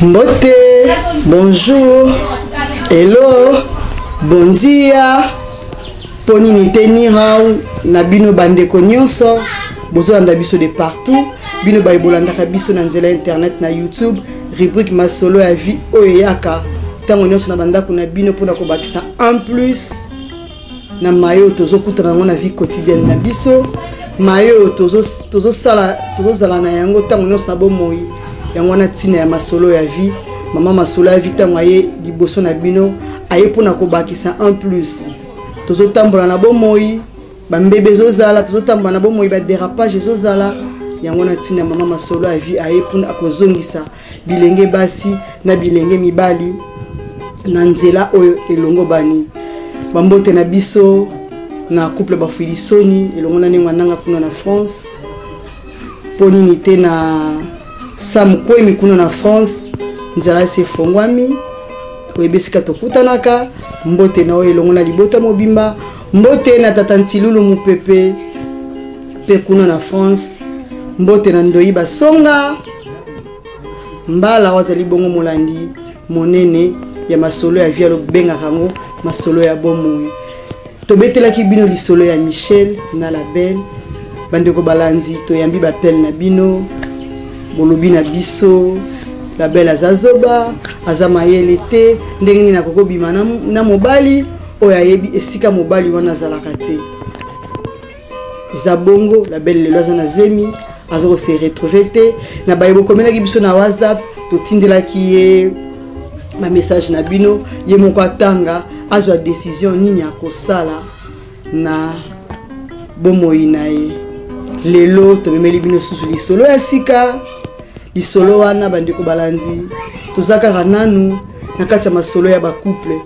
Mbote, bonjour, hello, bon dia, mpo nini te nirau na bino bandeko nyonso bozolanda biso de partout bino baye bolandaka biso na nzela internet na youtube rubrique masolo ya vie oyo eyaka ntango nyonso na bandako na bino mpona kobakisa en plus na maye oyo tozokutana yango na vie quotidienne na biso maye oyo tozosala tozozala na yango ntango nyonso na bomoi yango wana ntina ya masolo ya vie mama masolo ya vie ntango aye liboso na bino aye mpona kobakisa en plus tozotambola na bomoi bambebe ezozala tozotambola na bomoi baderapage ezozala yango wana ntina mama masolo ya vie aye mpona akozongisa bilenge basi na bilenge mibali na nzela oyo elongobani bambote na biso na couple bafuilisoni elongo na ndenge nanga kuna na france mpo nini te na sam kwemi kuna na france nzela esi efongwami oyebi esika tokutanaka mbote na oyo elongo na libota mobimba mbote na tata ntilulu mopepe mpe kuna na france mbote na ndoi basonga mbala oyo azali bongo molandi monene ya masolo ya vie alobengaka yango masolo ya bomoi tobetelaki bino lisolo ya michel na la belle bandeko balandi toyambi bapele na bino bolobi na biso la belle aza zoba aza mayele te ndenge nini akoki kobima na, na mobali oyo ayebi esika mobali wana azalaka te eza bongo la belle lelo aza na zemi aza kose retrouve te na baye bokomelaki biso na whatsapp totindelaki ye bamessage na bino ye moko atanga azwa décision nini akosala na bomoi na ye lelo tomemeli bino susu lisolo ya sika lisolo wana bandeko balandi toza kaka nanu na kati ya masolo ya bacouple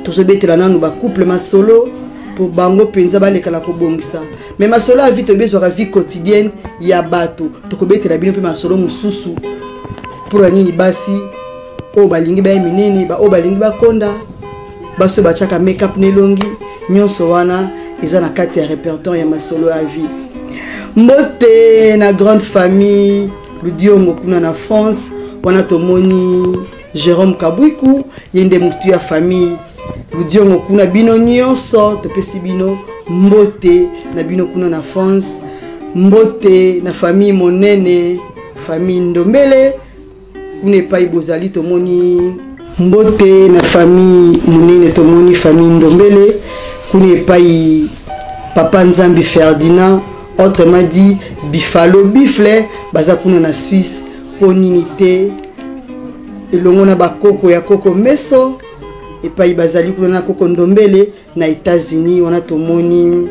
tozobetela nanu bacouple masolo mpo bango mpenza baleka na kobongisa me masolo ya vie toyebi ezwaka vie quotidienne ya bato tokobetela bino mpe masolo mosusu mpo na nini basi oyo balingi baya minene baoyo balingi bakonda basi oyo batiaka makeup na elongi nyonso wana eza na kati ya répertoire ya masolo ya vie mbote na grande famille ludiongo kuna na france wana tomoni Jerome Kabwiku ye nde mutu ya famille Ludiongo kuna bino nyonso topesi bino mbote na bino kuna na France mbote na famille monene famille Ndombele kuna epai bozali tomoni mbote na famille monene tomoni famille Ndombele kuna epai papa Nzambi Ferdinand autrement dit Bifalo Bifle baza kuna na Suisse mpo nini te elongo na bakoko ya koko meso epai bazali kuna na koko ndombele na etats-unis wana tomoni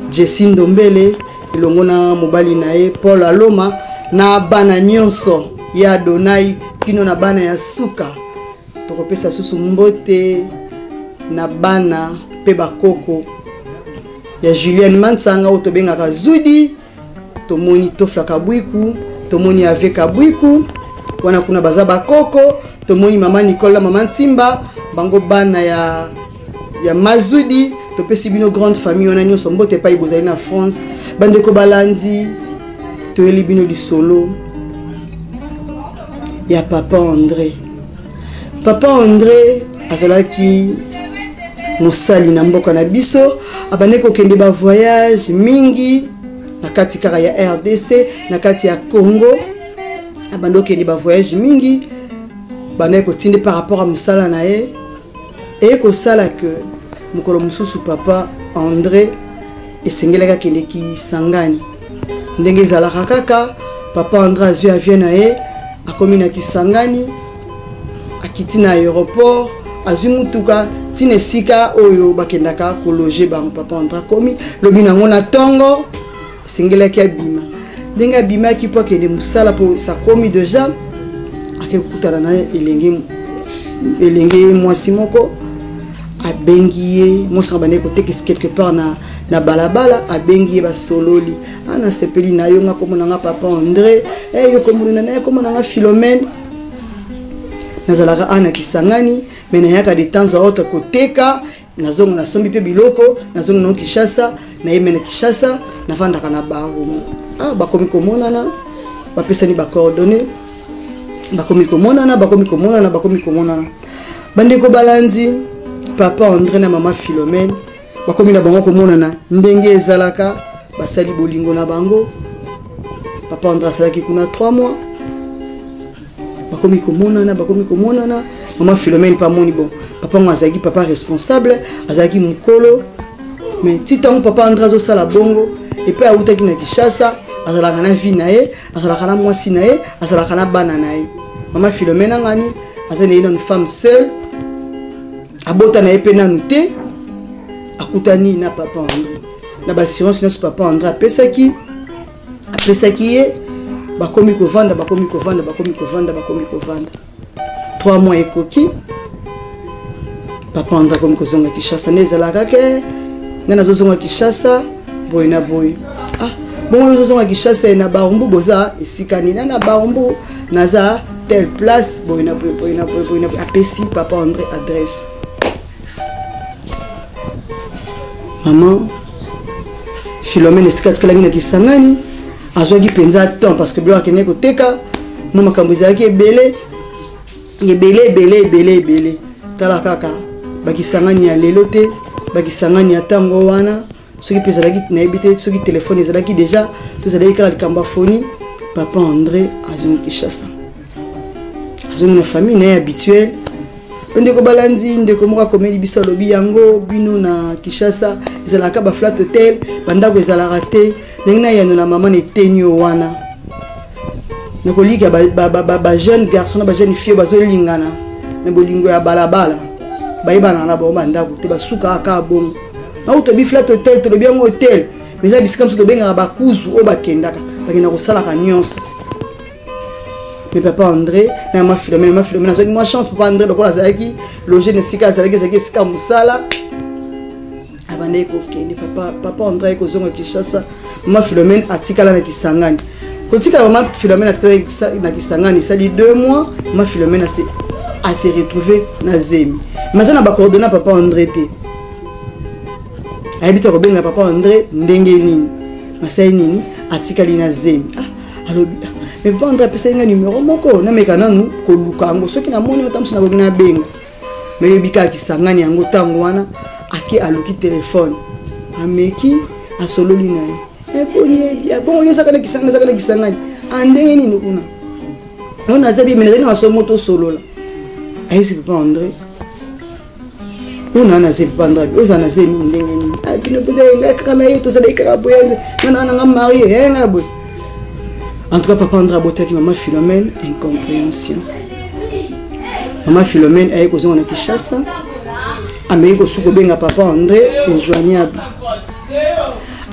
jesi ndombele elongo na mobali na ye paul aloma na bana nyonso ya adonai kino na bana ya suka tokopesa susu mbote na bana mpe bakoko ya julienne mansanga oyo tobengaka zudi tomoni tofla kabwiku tomoni ave kabwiku wana kuna baza bakoko tomoni mama nicole na mama ntimba bango bana ya ya mazudi topesi bino grande famille wana nyonso mbote epai bozali na france bandeko balandi toyeli bino lisolo ya papa andré papa andré azalaki mosali na mboka na biso abandaki kokende bavoyage mingi na kati kaka ya rdc na kati ya congo abandi kokende bavoyage mingi bandaki kotinde par rapport ya mosala na ye eye kosala ke mokolo mosusu papa andré esengelaki akende kisangani ndenge ezalaka kaka papa andré azwi avion na ye akomi na kisangani akiti na aéroport azwi motuka ntina esika oyo bakendaka kologe bango papa andré akomi lobi nango na ntongo esengelaki abima ndenge abimaki mpo akende mosala mpo sakomi deja ake kokutana na elenge elenge mwasi moko abengi ye mwasi yango bandaki kotekisa quelque part na, na balabala abengi ye basololi ah, nasepeli na yo nga kombo na nga papa andré hey, eh, yo kombo na naye kombo na nga philomène nazalaka ana kisangani me nayaka de temps à autre koteka nazonga nasombi mpe biloko nazonga nango kinshasa nayeme na kinshasa nafandaka na barumu ah, bakomi komonana bapesani bacoordonne. Bakomi komonana, bakomi komonana, bakomi komonana. Bandeko balandi, papa André na mama Philomène bakomi na bango komonana ndenge ezalaka, basali bolingo na bango. Papa André asalaki kuna 3 mois, bakomi komonana, bakomi komonana. Mama Philomène pa moni bon, papa ngo azalaki papa responsable, azalaki mokolo. Mais ti ntango papa André azosala bongo, epe awutaki na Kinshasa, azalaka na vie na ye, azalaka na mwasi na ye, azalaka na bana na ye. Mama Philomène angani aza na ye nanu femme seule, abota na ye mpe nanu te. Akutani na papa André na baassurance nyonso papa André apesaki apesaki ye. Bakomi kovanda, bakomi kovanda, bakomi kovanda, bakomi kovanda. 3 mois ekoki, papa André akomi kozonga Kinshasa. Nde ezalaka ke ngai nazozonga Kinshasa boye na boye. Ah, bongo ozozonga Kinshasa na Barumbu, boza esika nini? Na Barumbu naza telle place, boye na boye, boye na boye, boye na boye. Apesi papa André adresse. Maman Philomène esika atikalaki na Kisangani, azwaki mpenza temps parce que biloko akendeki koteka mwa makambo ezalaki ebele ebele ebele ebele ebele. Tala kaka bakisangani ya lelo te, bakisangani ya ntango wana, soki mpe ezalaki nayebi te, soki telefone ezalaki deja to ezalaki kaka likambo ya foni. Papa André azongi Kinshasa, azongi na famille na ye habituelle. Ndeko balandi, ndeko moko akomeli biso, alobi yango bino na Kinshasa ezalaka ba flat hotel, bandako ezalaka te. Ndenge na yano na mama na eteni oyo wana, nakolika ba jeune garçon na ba jeune fille bazolingana na bolingo ya balabala, bayebanaka na bango bandako te, basukaka kaka bongo. Nauta tobi flat hotel, tolobi yango hotel, mais eza bisika mosusu tobengaka bakuzu oyo bakendaka, bakendaka kosalaka nyonso. Mais papa André na ma Philomène, ma Philomène azwaki mwa chance. Papa André lokola azalaki loge na esika azalaki, ezalaki esika mosala, abandaki kokende. Papa André ayaki kozonga Kinshasa, mama Philomène atikala na Kisangani. Kotikala mama Philomène atikala na Kisangani, esali 2 mois, mama Philomène ase retrouve na zemi, mais aza na bacoordonnées papa André te. Ayebi te kobenga papa André ndenge nini, masali nini, atikali na zemi. Ah, alobi ah, mais papa André apesaki nga numero moko, nameka nanu koluka yango, soki namoni ata mosu nakoki nabenga. Mais yebi kaka Kisangani yango ntango wana, ake aluki telefone, ameki asololi na ye. Eboni yebi bongo yo ezaka na Kisangani, ezaka na Kisangani andenge nini kuna oyo naza bien, mais nazali na masomo tosolola. Ayesi papa André oyo naa na zemi, papa André oza na zemi ndenge nini? Bino mpenza ngai kaka na ye tozalaki kaka boye, nga na nanga marie nga na boye. En tout cas papa André abotaki mama Philomène incompréhension. Mama Philomène aye kozonga na Kinshasa, ameki kosuka kobenga papa André rejoignable.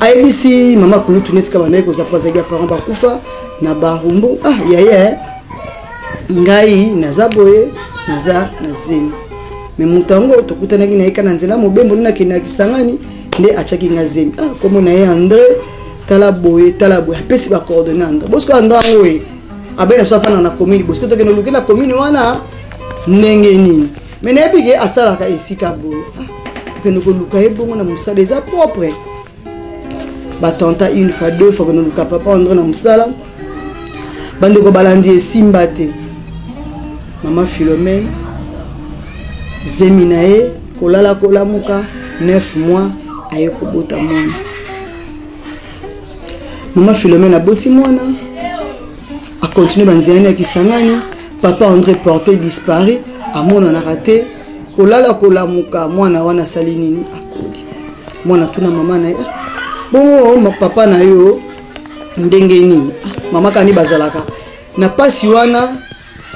Ayebisi mama kulutu nesika bandaki kozala, mpo azalaki baparent bakufa na Barumbu. Ah yaya, ngai naza boye, naza na zemi, mais moto yango tokutanaki na ye kaka na nzela mobembo nde nakende na Kisangani, nde atiaki nga zemi. Ah, kombo na ye André, tala boye, tala boye. Apesi bacoordonnées André. Bosiko André yango ye abeyi na biso afandaka na commune, bosiko tokende oluki na commune wana ndenge nini? Mais nayebi ke asalaka esika boye. Ah, okende koluka ye bongo na mosala eza propre. Batenta une fois, deux fois kende oluka papa André na mosala. Bandeko balandi, esimba te. Mama Philomène zemi na ye kolala kolamuka 9 mois, aye kobota mwana. Mama Philomène aboti mwana, akontinue banzela ya Kisangani. Papa André porté disparu, amonanaka te. Kolala kolamuka, mwana wana asali nini? Akoli. Mwana tuna mama na ye: bongo papa na yo ndenge nini? Mama kani bazalaka na pasi wana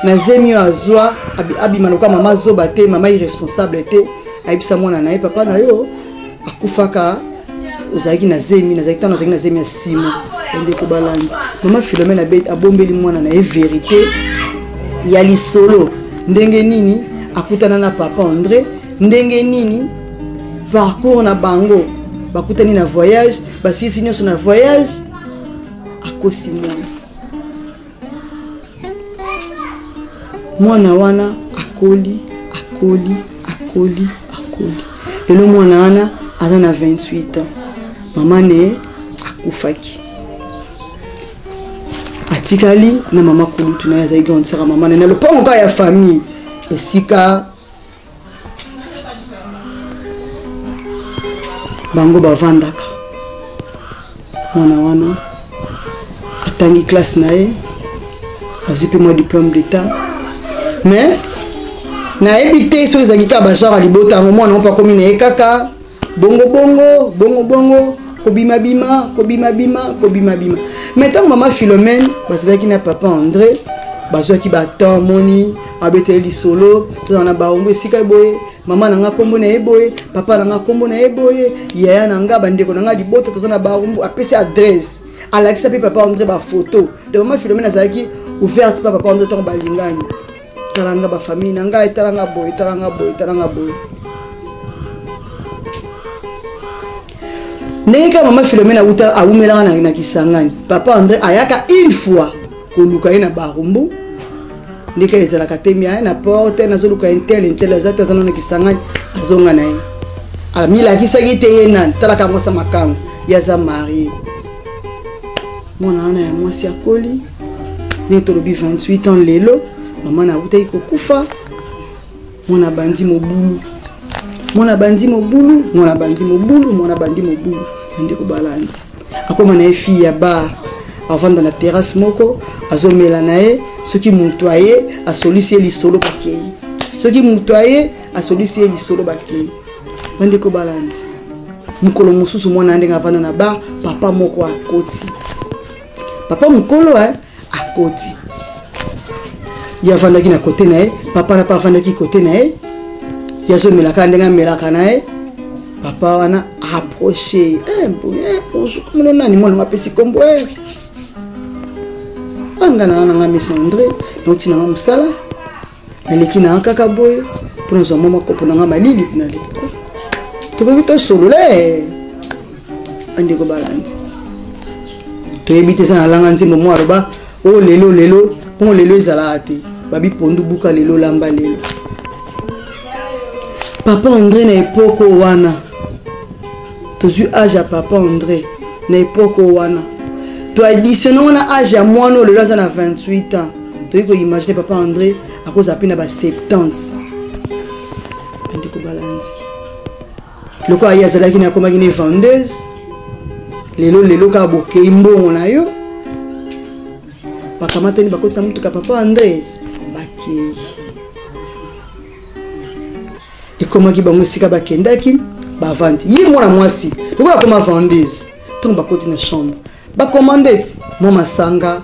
na zemi oyo azwa, abima lokola mama zoba te, mama irresponsable te. Ayebisa mwana na ye: papa na yo akufaka ozalaki na zemi, nazalaki ntango nazalaki na zemi ya simo. Bandeko balandi, mama Philomène abombeli mwana na ye vérité ya lisolo, ndenge nini akutana na papa André, ndenge nini parcours na bango, bakutani na voyage, basilisi nyonso na voyage. Akosi mwana. Mwana wana akoli, akoli, akoli, akoli. Lelo mwana wana aza na 28 ans. Mama ne akufaki. Atikali na mama kulutu na ye, azali grande sœur ya mama na ye na lopango kaka ya famille esika bango bavandaka. Mwana wana atangi classe na ye, azwi mpe mwa diplôme d'état, mais nayebi te soki ezalaki kaka bagenre ya libota yango. Mwana ngo mpe akomi na ye kaka bongo bongo bongo bongo, kobimabima kobimabima kobimabima. Mais ntango mama Philomène bazalaki na papa André, bazwaki batemps, moni abeteli lisolo: tozala na baongo esika boye, mama na nga nkombo na ye boye, papa na nga nkombo na ye boye, yaya na nga, bandeko na nga, libota, toza na Barumbu. Apesi adresse, alakisa mpe papa André bafoto de mama Philomène. Azalaki ouverte mpa papa André ntango balingani: tala nga bafamille na ngai, tala nga boye, tala nga boye, tala nga boye. Ndenge kaka mama Philomène awuta, awumelaka na Kisangani, papa André ayaka une fois koluka ye na Barumbu. Ndenge ezalaka te, mi aya na porte: nazoluka un tel, un tel aza te, aza nano na Kisangani. Azonga na ye, amilakisaki te ye nani. Talaka mwasi makango, ye aza marié. Mwana wana ya mwasi akoli, ndenge tolobi 28 ans lelo. Mama na awutaki kokufa, mwana bandi mobulu, mwana bandi mobulu, mwana bandi mobulu, mwana bandi mobulu. Bandeko balandi, akóma na ye fille ya bar, avanda na terrasse moko, azomela na ye. Soki moto aye, asolisi ye lisolo, bakei. Soki moto aye, asolisi ye lisolo, bakei. Bandeko balandi, mokolo mosusu mwana ndenge avanda na bar, papa moko akoti, papa mokolo akoti. Ye avandaki na kote na ye, papa na mpe avandaki kote na ye. Ye azomelaka ndenge amelaka na ye. Papa wana approche: eh, eh, bonjour, komona nani? Mwana ngo apesi kombo: eh. Nga na nga mesi André, nauti nanga mosala, naleki nanga kaka boye mpo nazwa mwa makopo nanga malili mpo naleka, tokoki tosolola. Bandeko balandi, toyebi te, eza na langa nzembo mwa aloba o lelo lelo, mpongo lelo ezalaka te, babi pondu buka lelo, lamba lelo. Papa André na epoko wana, tozwi age ya papa André na epoko wana, toadditionne wana age ya mwana oyo lelo aza na 28 ans, toyei koimagine papa André akozala mpe na ba 70. Bandeko balandi, lokola ye azalaki na akomaki ne vendeuse, lelo lelo kaka bokei mbongo na yo, bakamatani, bakoti na motuka papa André, bakei. Ekomaki bango esika bakendaki, bavandi. Ye mwana mwasi lokola akoma vendeuse, ntango bakoti na chambre, bakomande ti mwa masanga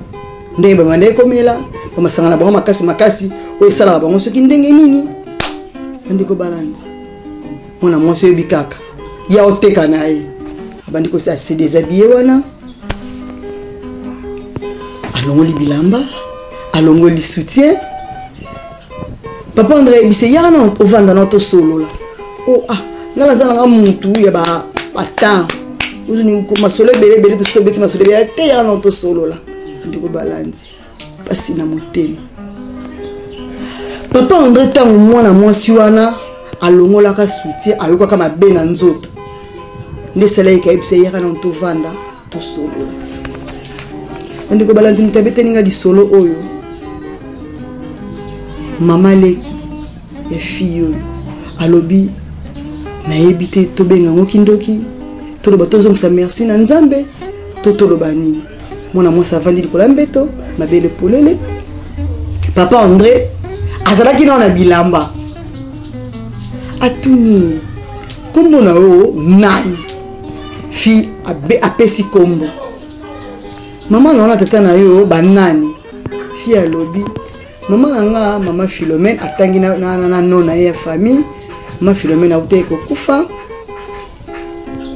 ndenge bamanda ekomela bamasanga na bango makasi makasi oyo esalaka bango soki ndenge nini. Bandeko balandi, mwana mwasi oyebi kaka ya oteka na ye, abandi kosi ase déshabille wana, alongoli bilamba, alongoli soutien. Papa André ayebisi: yaka na ovanda na tosolola. O ah, nga naza nanga mutu ya batemps, masolo ebele ebele, tosi tobeti masolo ebele te, yaka na tosolola. Bandeko balandi, mpasi na motema. Papa André, ntango mwana mwasi wana alongolaka soutien, ayokaka mabe na nzoto, nde esalaki kayebisa: yaka na tovanda tosolola. Bandeko balandi, moto abetelinga lisolo oyo, mama leki ya fille oyo, alobi: nayebi te tobenga yango kindoki, toloba tozongisa merci na Nzambe, to toloba nini. Mwana mwasi avandi likolo ya mbeto, mabele polele. Papa André azalaki nao na bilamba. Atuni: nkombo na yo nani? Fille apesi nkombo. Mama na wana, tata na yo banani? Fille alobi: mama na nga, mama Philomène. Atangi na, na, na, na no na ye ya famille. Mama Philomène autaki kokufa,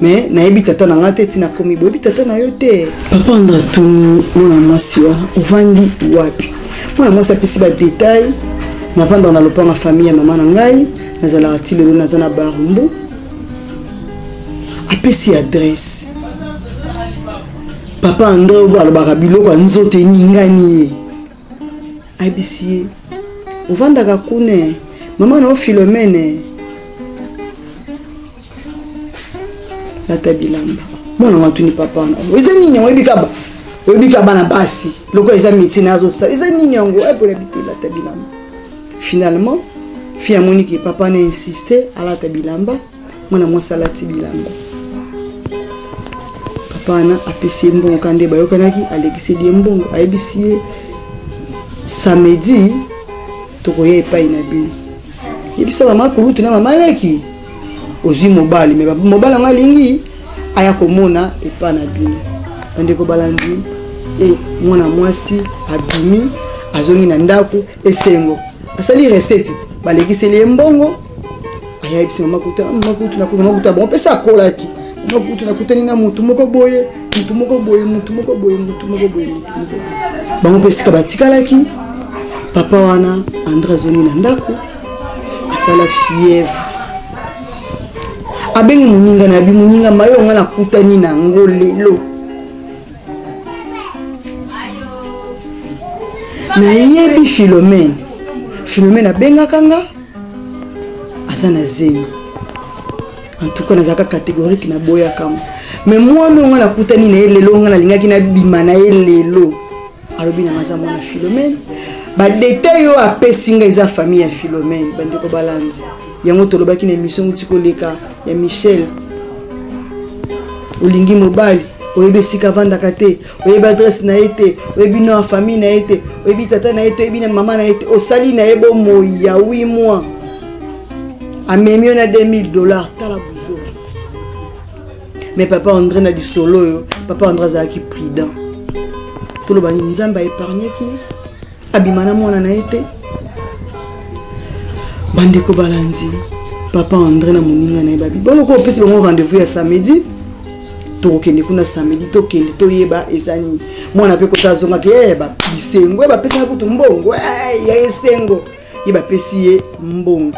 mais nayebi tata na nga te. Ntina komi boyebi tata na yo te. Papa Andre atuni mwana mwasi wana: ovandi wapi? Mwana mwasi apesi badetail: navandaka na lopango famille ya mama na ngai, nazalaka ti lelo, naza na Barumbu. Apesi adresse. Papa Andre alobaka biloko ya nzoto eningani ye. Ayebisi ye: ovandaka kuna, mama na yo Philomene, lata bilamba. Mwana ngo atuni papa wana: eza nini? Oyebi kaba Oyebi ka bana basi lokola eza métier na azosala eza nini yango ebola bitelata bilamba. Finalement fille amoni ke papa na insiste alata bilamba, mwana mwasi alati bilamba. Papa wana apesi ye mbongo kaka nde bayokanaki, alekiseli ye mbongo, ayebisi ye samedi tokoya epai na bino. Yebisa mama kulutu na mama leki ozwi mobali, me mobali yango alingi aya komona epai na bino. Bandeko balandi, e mwana mwasi abimi azongi na ndako esengo, asali recette, balekiseli ye mbongo, ayebisi mama kutu, mama kutu na mama kutu bon pesa akolaki mama kutu nakutani na mutu moko boye, mutu moko boye, mutu moko boye, mutu moko boye, mutu moko boye. Bango mpe esika batikalaki, papa wana Andre azongi na ndako, asala fièvre, abengi moninga na bi moninga mayo nga nakutani na yango lelo, nayebi Philomène, Philomène abengaka nga aza na zemi. En tout cas nazalaka catégorique, naboyaka ngo, mais mwana oyo nga nakutani na ye lelo, nga nalingaki nabima na ye lelo, alobi na nga aza mwana Philomène. Badetail oyo apesi nga eza famille ya Philomène. Bandeko balandi yango, tolobaki na émission nguti koleka ya Michel, olingi mobali, oyebi esika avandaka te, oyebi adresse na ye te, oyebi nom ya famille na ye te, oyebi tata na ye te, oyebi na mama na ye te, osali na ye bomoi ya 8 mois, amemi yo na 2000 $. Tala buzoba. Mais papa André na lisolo oyo, papa André azalaki prudent. Toloba nini? Nzambe aépargnaki, abima na mwana na ye te. Bandeko balandi, papa André na moninga na ye babi boloko opesi bango rendez-vous ya samedi, tokokende kuna samedi, tokende toyeba eza nini. Mwana mpe kota azongaki, bisengo, bapesaka kutu mbongo ya esengo, ye bapesi ye mbongo.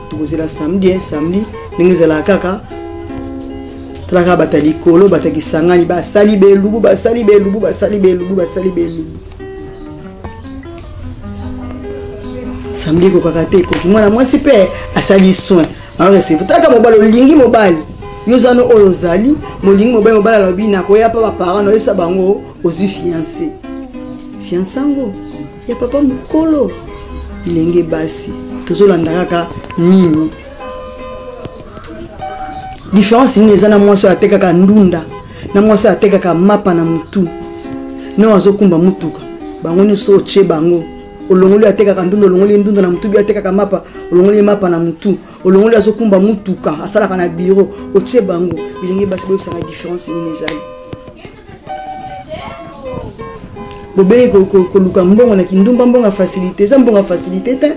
Tokozela samedi, samedi ndenge ezalaka kaka, talaka bata likolo, bata kisangani basali belubu, basali belubu, basali belubu, basali belubu. Samedi ekokaka te, ekoki, mwana mwasi mpe asali soin, arecevoir. Talaka mobali, olingi mobali, yo oza no oyo ozali molingi mobali, mobali alobi nakoya mpa baparent, naoyesa bango ozwi fiancé, fiancé yango ya papa mokolo. Bilenge basi, tozolanda kaka nini? Différence nini eza na mwasi oyo atekaka ndunda na mwasi oyo atekaka mapa na mutu na azokumba mutuka? Bango nyonso otie bango, olongoli atekaka ndunda, olongoli ndunda na mutu, bi atekaka mapa, olongoli mapa na mutu, olongoli azokumba mutuka, asalaka na bureau, otie bango. Bilenge basi, boyebisanga différence nini ezali? Bobengi koluka mbongo na kindumba mbongo ya facilité, eza mbongo ya facilité te.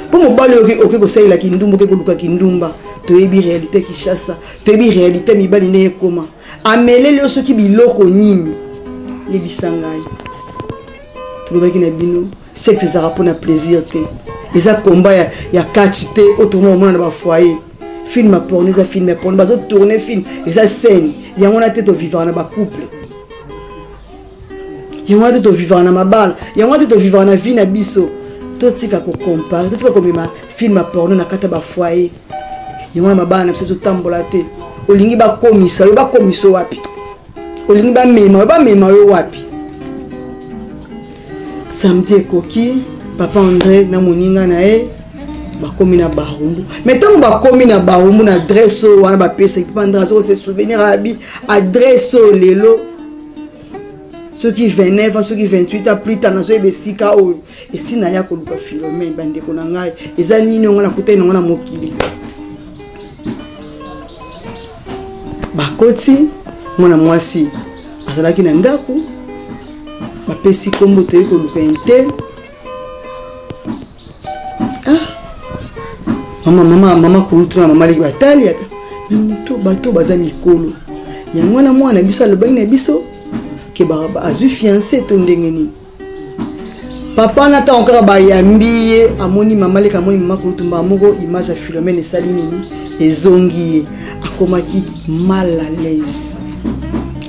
Mpo mobali oyo oke kosalela kindumba, oke koluka kindumba, toyebi réalité Kinshasa, toyebi réalité mibali ndenge ekoma, ameleli yo soki biloko nini, yebisa ngai. Tolobaki na bino, sexe ezalaka mpona plaisir te, eza combat ya catch te oyo tokoma komona na bafoyer. Film ya porno eza film ya porno, bazotourne film, eza scène. Yango wana te tovivaka na bacouple, yango wana te tovivaka na mabala, yango wana te tovivaka na vie na biso. Totika kocompare, totika komema film ya porno na kati ya bafoyer. Yango wana mabala na biso ezotambola te. Olingi bakomisa yo, bakomisa yo wapi? Olingi bamema yo, bamema yo wapi? Samedi ekoki, papa André na moninga na ye bakomi na Barumbu. Mais ntango bakomi na Barumbu, na adresse oyo wana bapesaki, papa André azoko se souvenir, abi adresse oyo lelo soki 29 ans, soki 28 ans plus tard, nazoyeba esika oyo esi naya koluka Philomène. Bandeko na ngai, eza nini onga nakutani nango na mokili? Bakoti, mwana mwasi azalaki na ndako, bapesi nkombo, toyei koluka un tel. Ah, mama, mama, mama kulutu na mama leki batali ya moto, bato baza mikolo. Yango wana mwana biso alobaki na biso ke azwi fiancé to ndenge nini? Papa na ntango kaka bayambi ye, amoni mama leki, amoni mama kulutu, mbala moko image ya Philomène esali nini? Ezongi ye, akomaki mal à l'aise,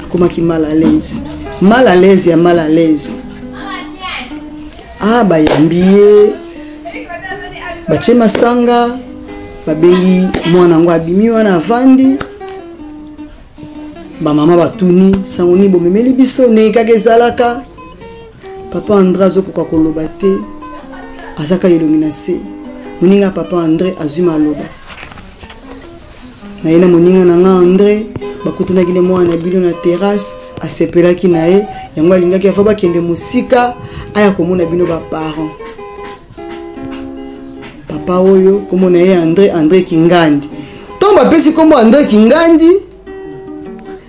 akomaki mal à l'aise, mal à l'aise ya mal à l'aise. Ah, bayambi ye, batie masanga, babengi mwana yango, abimi wana, avandi. Bamama batuni sango nini bomemeli biso ndenge kaka ezalaka. Papa Andre azokoka koloba te, azaka elongi na se. Moninga papa Andre azwi maloba na ye na moninga na nga Andre bakutanaki na mwana na bino na terrasse, asepelaki na ye, yango alingaki afa bakende mosika aya komona bino ba parents. Papa oyo kombo na ye Andre, Andre Kingandi. Ntango bapesi kombo Andre Kingandi,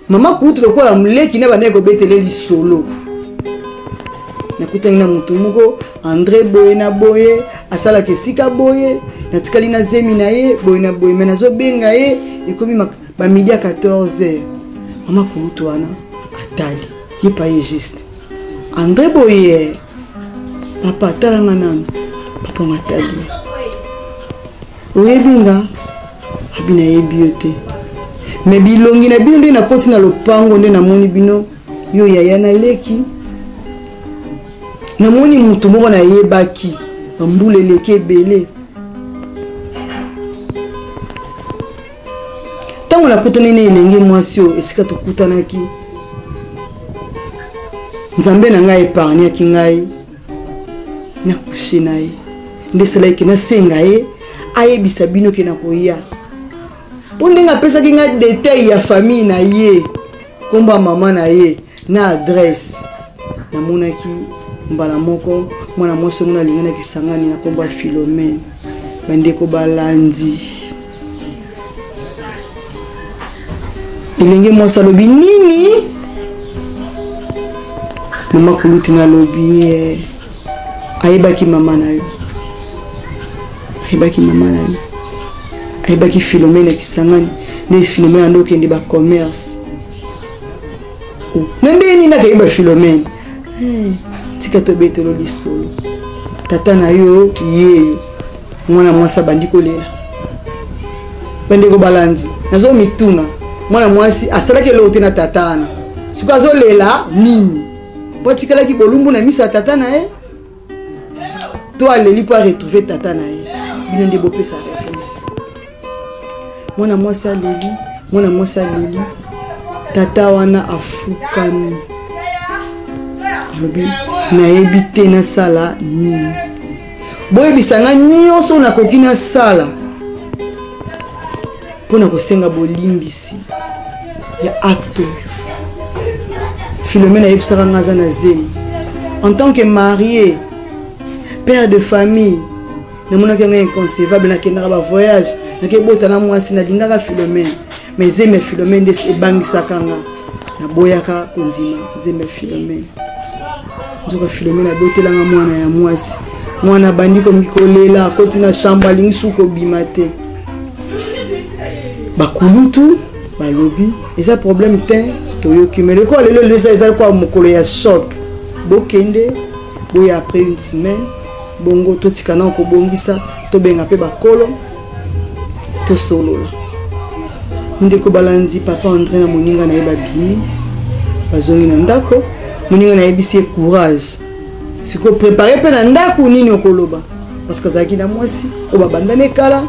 mama kutu lokola moleki na bandaki kobetele lisolo, nakutani na motu moko Andre boye na boye, asalaka esika boye, natikali na zemi na ye boye na boye, me nazobenga ye ekomi bamidi ya 14 heures. Mama kulutu wana atali ye pa ye juste Andre boye, papa talanga nanu. Papa ngo atali ye, oyebi nga? Abi nayebi yo te, me bilongi na bino nde nakoti na lopango nde namoni bino, yo yaya na leki, namoni motu moko nayebaki bambula eleki ebele. Ntango nakutani na elenge mwasi oyo esika tokutanaki, Nzambe na ngai epargnaki ngai na kushe na ye, nde esalaki nasenga ye ayebisa bino ke nakoya, mpo ndenge apesaki ngai detail ya famille na ye, nkombo ya mama na ye na adresse, namonaki mbala moko mwana mwasi yango nalinganaki Kisangani na nkombo ya Philomène. Bandeko balandi, elenge mwasi alobi nini? Mama kuluti nalobi ye ayebaki mama na yo, ayebaki mama na yo, ayebaki Philomène ya Kisangani, nde Philomène ando okende ba commerce na ndenge nini akayeba Philomène? Hey, tika tobetelo lisolo, tata na yo yeyo. Mwana mwasi abandi kolela. Bandeko balandi, nazomituna mwana mwasi asalaki eloko te na tata wana, soki azolela nini? Mpo atikalaki bolumbu na miso ya tata na ye, to aleli mpo aretrouve tata na ye? Bino nde bopesa réponse. Mwana mwasi aleli, mwana mwasi aleli, tata wana afukami, alobi nayebi te nasala nini, boyebisa nga nyonso nakoki nasala mpo na kosenga bolimbisi ya acte oyo. Philomène ayebisaka nga aza na zemi. En tant que marié, père de famille, namonaki yango inconcevable. Nakendaka ba voyage, nakebota na mwasi nalingaka Philomène, mais zemi ya Philomène nde ebangisaka nga, naboyaka kondima zemi ya Philomène. Nzoka Philomène abotelanga mwana ya mwasi. Mwana abandi kolela, akoti na chambre, alingi su kobima te. Bakulutu balobi eza problème te, toyoki, mais lokola lelo lelo eza lokola mokolo ya choc, bokende boya après une semaine, bongo totika nao kobongisa, tobenga mpe bakolo tosolola. Ndeko balandi, papa Andre na moninga na ye babimi, bazongi na ndako. Moninga nayebisi ye courage, sikoyo prépare mpe na ndako nini okoloba, parce que azalaki na mwasi oyo babandani ekala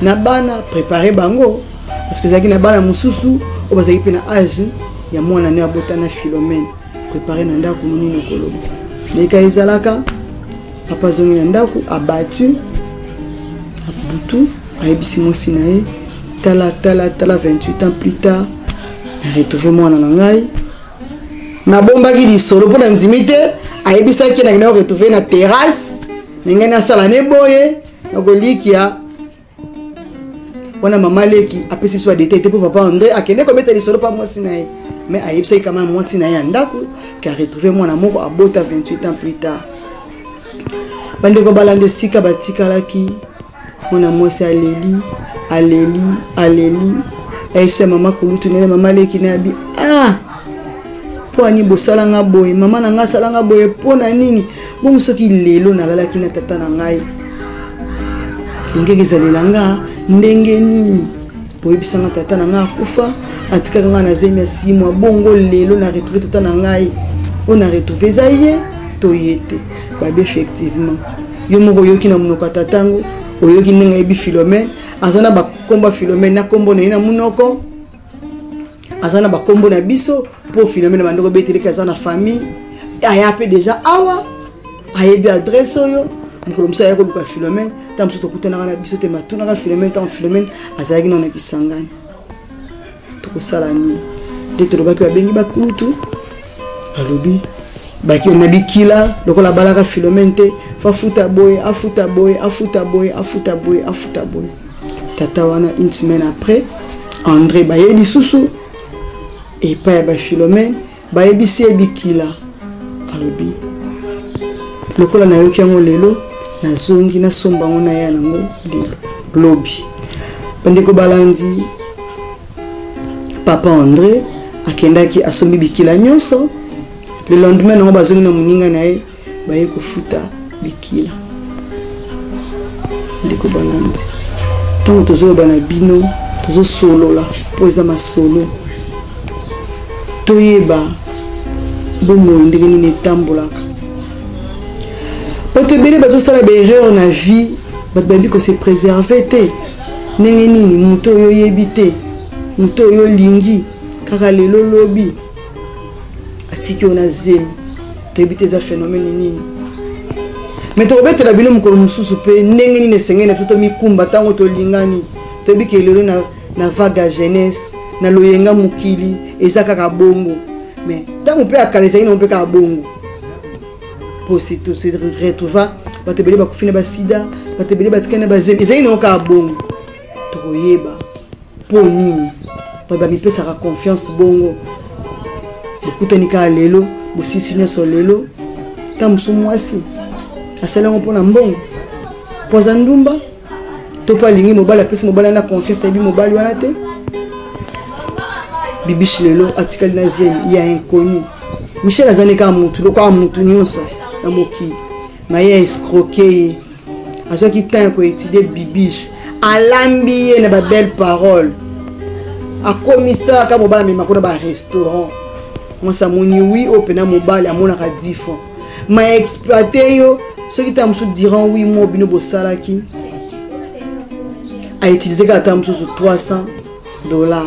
na bana, prépare bango, parce que ezalaki na bana mosusu oyo bazalaki mpe na age ya mwana ne abota na Philomène. Prépare na ndako nini okoloba. Ndeka ezalaka, papa azongi na ndako abatu abutu, ayebisi mwasi na ye, tala tala tala, 28 ans plus tard na retrouve mwana na ngai. Nabombaki lisolo mpo na ndimi te, ayebisaki nakendaki koretrouve na terrasse na ngai, nasala ne boye nakolikia wana. Mama leki apesi biso badetail te, mpo papa Andre akende kobeta lisolo mpa mwasi na ye, mais ayebisaki kama mwasi na ye ya ndako ke aretrouve mwana moko abota 28 ans plus tard. Bandeko balanda, esika batikalaki, mwana mwasi aleli, aleli, aleli, ayebisa mama kulutu nene, mama leki na abi, ah, mpo ani bosalanga boye, mama na ngai asalanga boye mpo na nini? Bongo soki lelo nalalaki na tata na ngai, engenge ezalela nga ndenge nini? Boyebisanga tata na ngai akufa, atikaka ngai na zemi ya 6 mois, bongo lelo na retrouve tata na ngai, oyo na retrouve eza ye to ye te? Babi effectivement, yo moko oyoki na monoko ya tata yango, oyoki ndenge ayebi Philomène, aza na bakombo ya Philomène na kombo na ye na monoko. Aza na bakombo na biso mpo Philomène bande kobeteleki aza na famille, aya mpe deja awa, ayebi adresse oyo. Mokolo mosusu aya koluka Philomène, ntango mosusu tokutanaka na biso te, matunaka Philomène ntango Philomène azalaki nano na Kisangani. Tokosala nini? Nde tolobaki babengi bakulutu, alobi na bikila lokola abalaka Philomène te, fafuta boye, afuta boye, afuta boye, afuta boye, afuta boye. Tata wana, une semaine après, André baye lisusu epai ya baphilomène, bayebisi ye bikila. Alobi lokola nayoki yango lelo, nazongi nasomba yango, naya nango lelo lobi. Bandeko balandi, papa André akendaki asombi bikila nyonso. Le lendemain nango bazongi na moninga na ye, baye kofuta bikila. Ndeko balandi, ntango tozoloba na bino, tozosolola mpo eza masolo, toyeba bomoi ndenge nini etambolaka. Bato ebele bazosala baerreur na vie, bato bayebi kose préserver te. Ndenge nini moto oyo oyebi te, moto oyo olingi kaka lelo lobi atiki yo na zemi, toyebi te eza phénomène nini. Me tokobetela bino mokolo mosusu mpe ndenge nini esengeli na biso tomikumba ntango tolingani. Toyebi ke lelo na vague ya jeunesse, na loyenga mokili eza kaka bongo, mais ntango mpe ya kala ezali nango mpe kaka bongo. Po se retrouva bato ebele bakufi na basida, bato ebele batikali na bazemi, ezali nango kaka bongo. Tokoyeba mpo nini bato bamipesaka confiance bongo. Bokutani kaka lelo, bosisi nyonso lelo. Ntango mosusu mwasi asali yango mpona mbongo, mpo aza ndumba, to mpo alingi mobali, apesi mobali wana confiance, ayebi mobali wana te. Bibishi lelo atikali na zemi ya inconnu. Michel aza ne kaka mutu lokola mutu nyonso na mokili, maye escroke ye. Azwaki temps ya koétudie Bibiche, alambi ye na babelle parole, akomi star kaka mobali amema kuna barestaurant. Mwasi amoni wi oyo mpena mobali amonaka 10 francs, ma exploite yo. Soki ntango mosusu durant 8 mois bino bosalaki, autilize kaka ntango mosusu $300,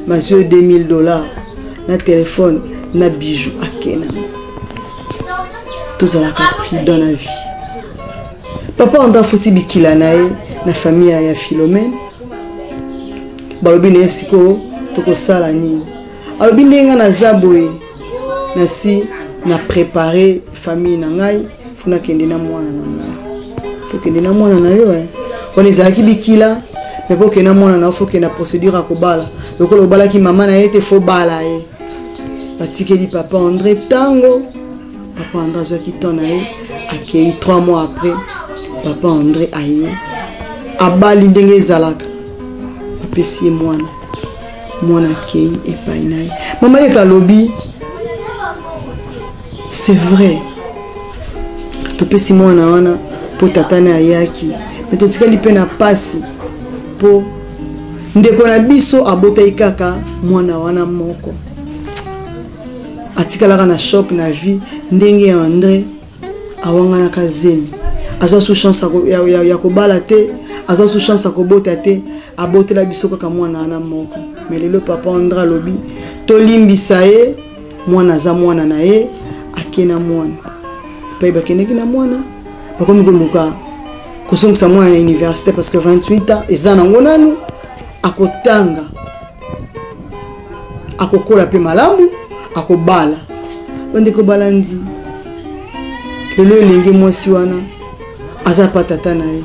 mazwi yo $2000 na telefone na bijou, akena. Tozalaka prudent na vie. Papa André afuti bikila na ye na famille ya Philomène. Balobi na ye sikoyo tokosala nini? Alobi ndenge ngai naza boye, nasi na prépare famille na ngai, fo nakende na mwana na ngai. Fo kende na mwana na yo, wana ezalaki bikila. Me mpo okende na mwana na yo, fo kende na procédure ya kobala. Lokola obalaki mama na ye te, fo bala ye. Batikeli papa André ntango papa André azwaki temps na ye, akei. 3 mois après, papa André aye, abali ndenge ezalaka, bapesi ye mwana. Mwana akei epai na ye. Mama leka alobi c'est vrai, topesi mwana wana mpo tata na ayaki, me totikali mpe na pasi mpo ndeko na biso abotaki kaka mwana wana moko. Atikalaka na choc na vie ndenge André awanganaka zemi. Azwa su chance ya kobala te, azwa su chance ya kobota te, abotela biso kaka mwana wana moko. Me lelo papa André alobi tolimbisa ye, mwana aza mwana na ye, ake na mwana epai. Bakendeki na mwana, bakomi koluka kozongisa mwana na université parce que 28 ans eza nango nanu, akotanga, akokola mpe malamu, akobala. Bandeko balandi, lelo elenge mwasi wana aza pa tata na ye.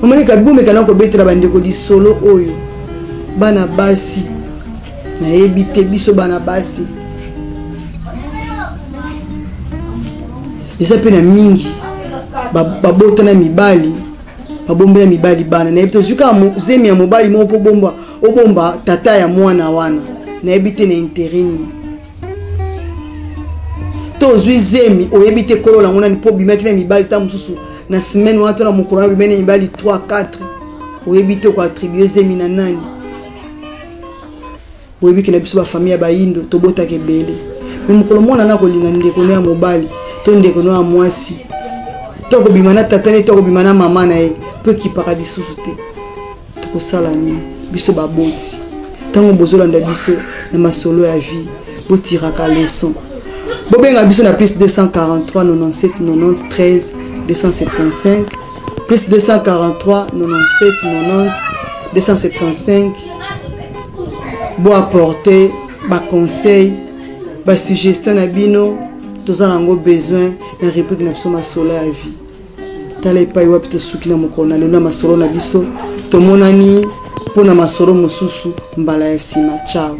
Mamaleka bomeka na kobetela bandeko lisolo oyo. Bana basi, nayebi te, biso bana basi eza mpe na mingi babotana mibali, babombela mibali bana. Nayebi te, ozwi kaka zemi ya mobali moko mpo bomba, obomba tata ya mwana wana, nayebi te na intérêt nini. To ozwi zemi, oyebi te kolo nango nani, mpo obimaki na mibali ta mosusu na semaine wana to na mokolo wana, obimaki na mibali 3 4, oyebi te okoattribue zemi na nani. Boyebi ke na biso bafamille ya bayindo tobotaka ebele, me mokolo mwana na kolinga ndeko no ya mobali to ndeko no ya mwasi, to akobima na tata ne to akobima na mama na ye, mpo ekipaka lisusu te. Tokosala nini biso baboti? Ntango bozolanda biso na masolo ya vie, botiraka leçon. Bobenga biso na plus 243 97 90 13 275, plus 243 97 90 275. Boapporte baconseil, basuggestion na bino, toza nango besoin na rubrique na biso masolo ya vie. Tala epai wapi tosuki na mokolo na lelo na masolo na biso. Tomonani mpo na masolo mosusu mbala ya nsima. Ciao.